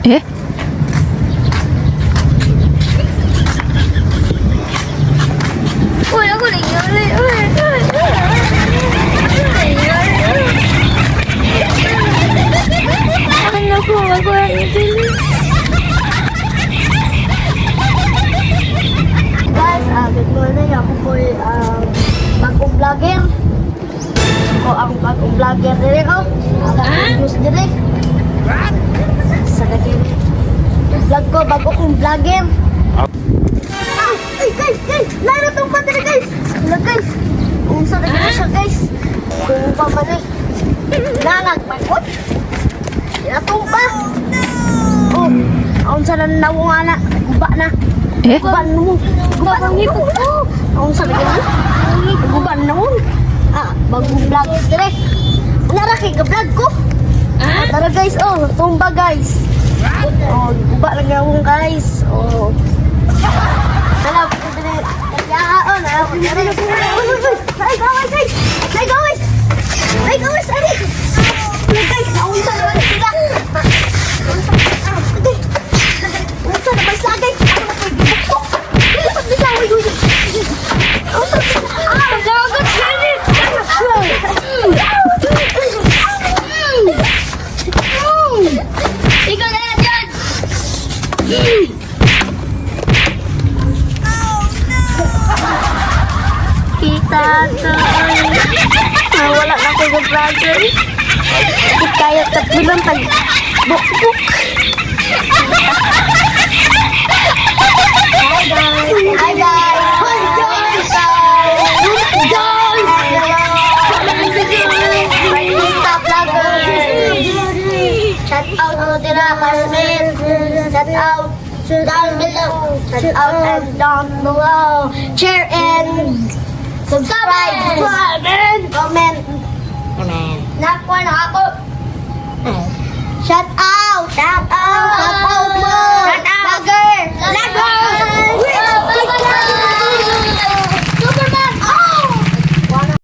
Eh? Uy, ako na yun. Uy, uy, uy, uy. Uy, uy, uy. Ano ko, makuha niyo dili. Guys, good morning. Ako po yung bagong vlogger. Ako ang bagong vlogger dire ko. Ang news dire. Sa naging vlog ko, bago kong vlogger. Ah, ay guys, guys! Lalo tong pa dire, guys! Wala, guys! Unsa na gid siya, guys? Kung pa man eh. Nangagmakot. Natumba. Oh, unsa na nawong ana? Guba na. Eh? Guba na mo. Guba na mo. Unsa na gid? Guba na mo. Ah, bagong vlog dire. Nara kay ga-vlog ko. Tara guys, oh, tumba, guys. Oh, guba na gawon, guys. Oh. Hanap ko dire. Kaya oh, na ko dire. Ay, gawin, guys. Ay, gawin. Ay, gawin, ari. Ay, guys, naunsa naman sila. Okay. Unsa naman sila, guys? Ako na kayo gibuktok. Unsa na sila, uy, uy. Unsa na sila? Ah, Dagat gani. Ikaw na yan dyan. Kita to. Ah, wala na ko yung vlogger. Di kaya tatbilang tag bukbuk. Hi guys! Hi guys! Hi guys! Guys! Artista vlogger! Shout out to Tira Carmen! Shout out down below! Shout out and down below! Share and subscribe!